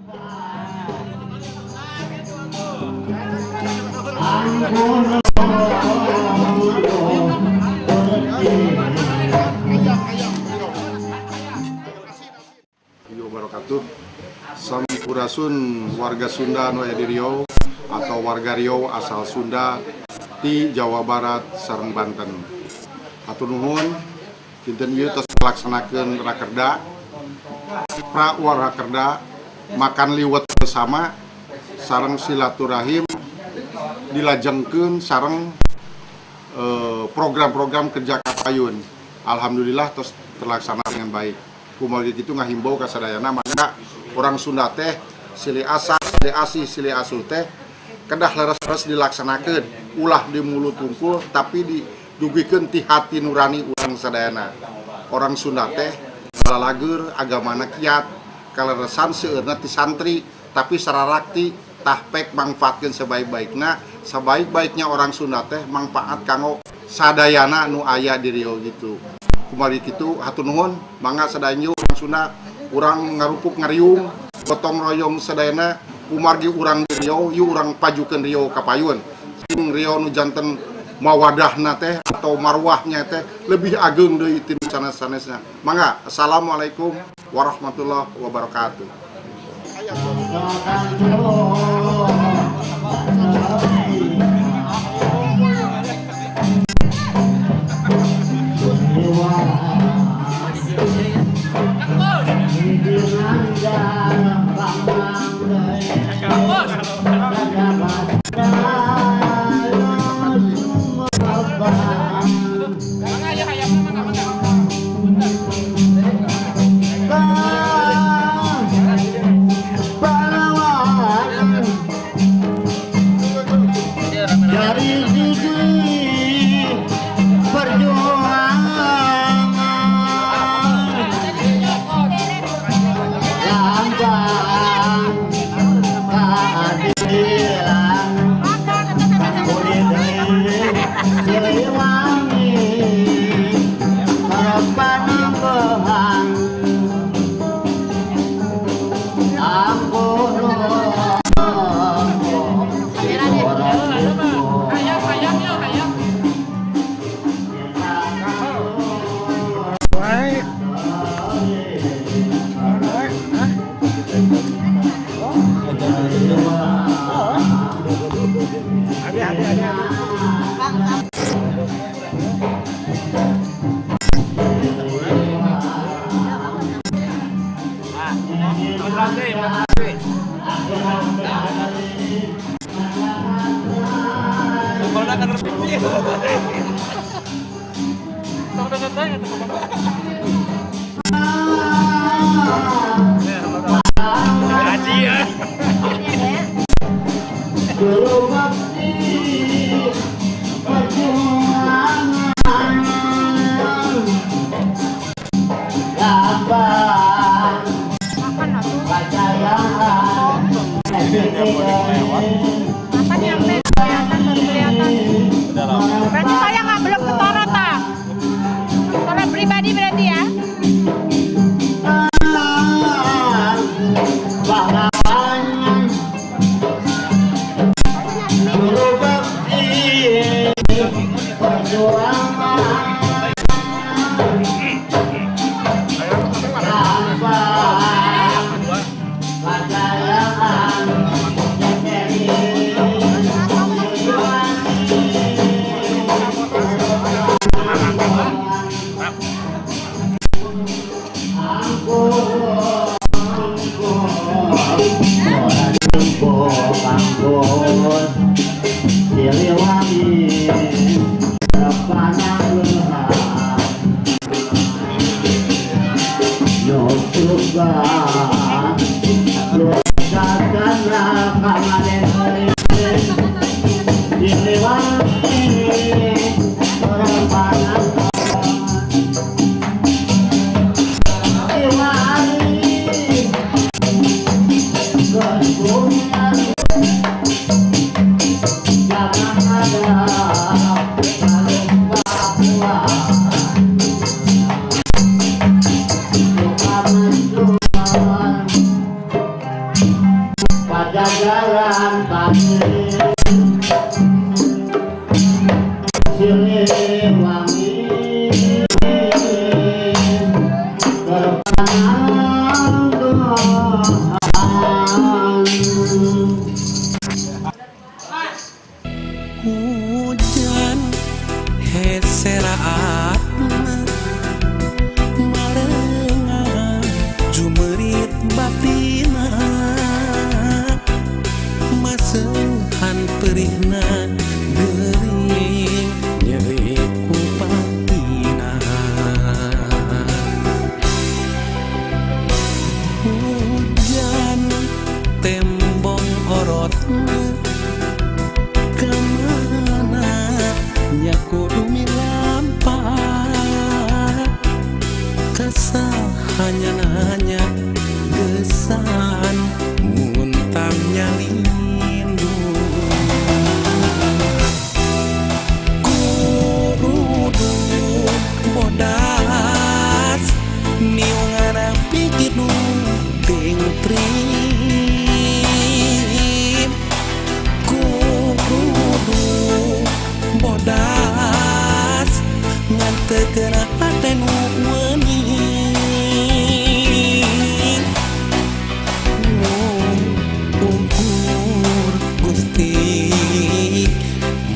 Wabarakatuh. Sampurasun warga Sunda nu aya di Riau atau warga Riau asal Sunda di Jawa Barat sareng Banten. Hatur nuhun, dinten ieu tos melaksanakeun rakerda, pra rakerda makan liwet bersama sareng silaturahim, dilajengkeun sareng program-program kerja kapayun. Alhamdulillah terus terlaksana dengan baik. Kumargi kitu, ngahimbau ka sadayana, maka orang Sunda teh silih asah, silih asih, silih asuh teh kedah leres-leres dilaksanakeun, ulah di mulut tungkul, tapi didugikeun ti hati nurani urang sadayana. Orang Sunda teh lalageur, agamana kiat, kaleresan seueurna ti santri tapi sararakti. Tah, pek mangfaatkeun sebaik-baikna, sebaik-baiknya orang Sunda teh manfaat kanggo sadayana nu aya di Riau gitu. Kumargi kitu, hatur nuhun, mangga sadaya urang Sunda, urang ngarupuk ngariung gotong royong sadayana. Kumargi urang di Riau, yuk urang pajukeun Riau kapayun, sing Riau nu janten mawadahna teh atau marwahnya teh lebih ageng deui ti nu sanes-sanesna. Mangga, assalamualaikum warahmatullahi wabarakatuh. Dari sisi perjuangan lambang keadilan Siliwangi Panembahan Ampun. Hayam, hayam, yuk, hayam. Gaji ya. Guru bakti perjuangan lambang kejayaan. Kapan nyampe? Kelihatan, baru kelihatan. Berarti saya nggak belum kesorot, ah. Sorot pribadi berarti ya? Pahlawan guru bakti perjuangan lambang kejayaan. Siliwangi Panembahan Yosuga Lusakan kamanen Siliwangi Panembahan Siliwangi. Ka saha nanya gesan muntang nyalindung Kuruduk bodas niungan pikir nu tingtrim Kuruduk bodas ngan teu kena hate nu wening Mung ukur Gusti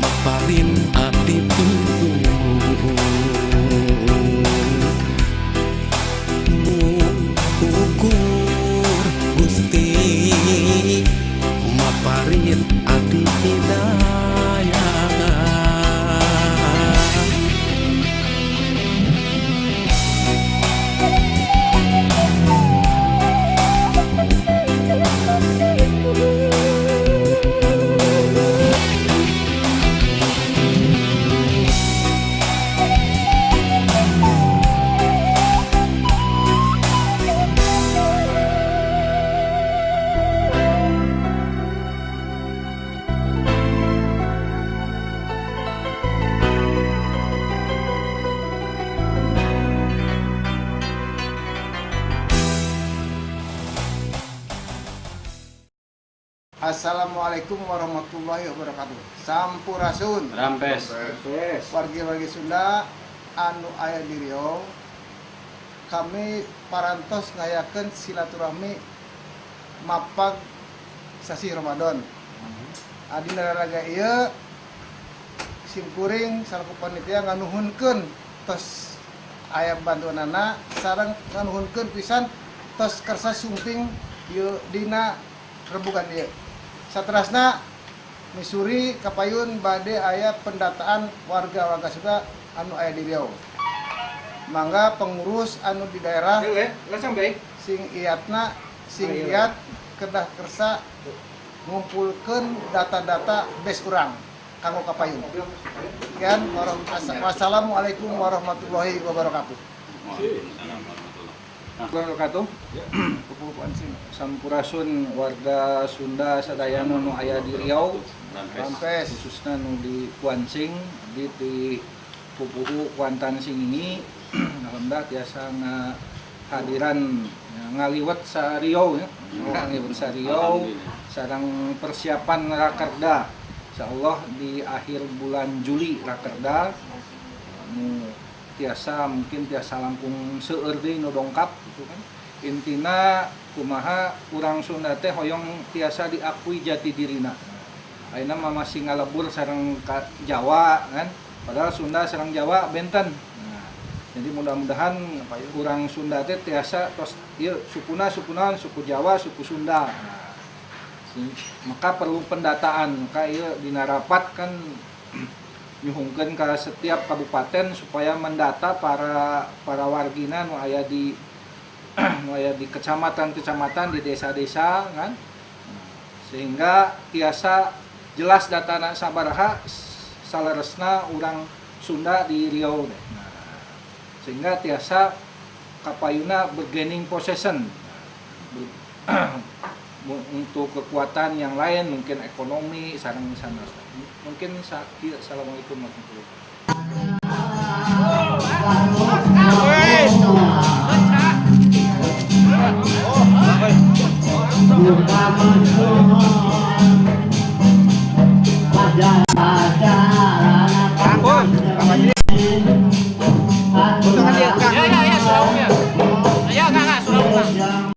maparin abdi pinuhun. Mung ukur Gusti maparin abdi hidayah. Assalamualaikum warahmatullahi wabarakatuh. Sampurasun. Rampes. Wargi-wargi Sunda anu aya di Riau. Kami parantos ngayakeun silaturahmi mapag sasih Ramadan. Adina raraga ieu simkuring salaku panitia nganuhunkeun tos aya bantuanana sareng nganuhunkeun pisan tos kersa sumping ieu dina rembugan ieu. Saterasna Misuri kapayun bade aya pendataan warga-warga Sunda anu aya di Riau. Mangga pengurus anu di daerah sing iatna sing iat kedah kersa ngumpulkeun data-data base urang kanggo kapayun. Sekian, wassalamualaikum warahmatullahi wabarakatuh. Wabarakatuh. Sampurasun warga Sunda sadayana nu aya di Riau, Rampes. Khususna nu di Kuansing, di Pupuhu Kuantan Singingi. Alhamdulillah tiasa ngahadiran ya, ngaliwet sa Riau ya. Ngaliwet sa Riau sareng persiapan Rakerda. Insyaallah di akhir bulan Juli Rakerda nu tiasa mungkin tiasa langkung seueur deui nu dongkap gitu kan. Intina kumaha urang Sunda teh hoyong tiasa diakui jati dirina. Ayeuna mah masih ngalebur sareng ka Jawa kan, padahal Sunda sareng Jawa benten. Nah, jadi mudah-mudahan urang Sunda teh tiasa tos ieu sukuna sukunaon, suku Jawa, suku Sunda. Nah, maka perlu pendataan, maka ieu dina rapat kan nyuhungkeun ka setiap kabupaten supaya mendata para para wargina nu aya di kecamatan-kecamatan, di desa-desa kan, sehingga tiasa jelas datana sabaraha saleresna urang Sunda di Riau teh. Nah, sehingga tiasa kapayuna bargaining possession untuk kekuatan yang lain, mungkin ekonomi sareng sana mungkin. Assalamualaikum warahmatullahi wabarakatuh. Buka mesum Ajar-ajaran. Ya ya ya, sudah. Ya, enggak, sudah.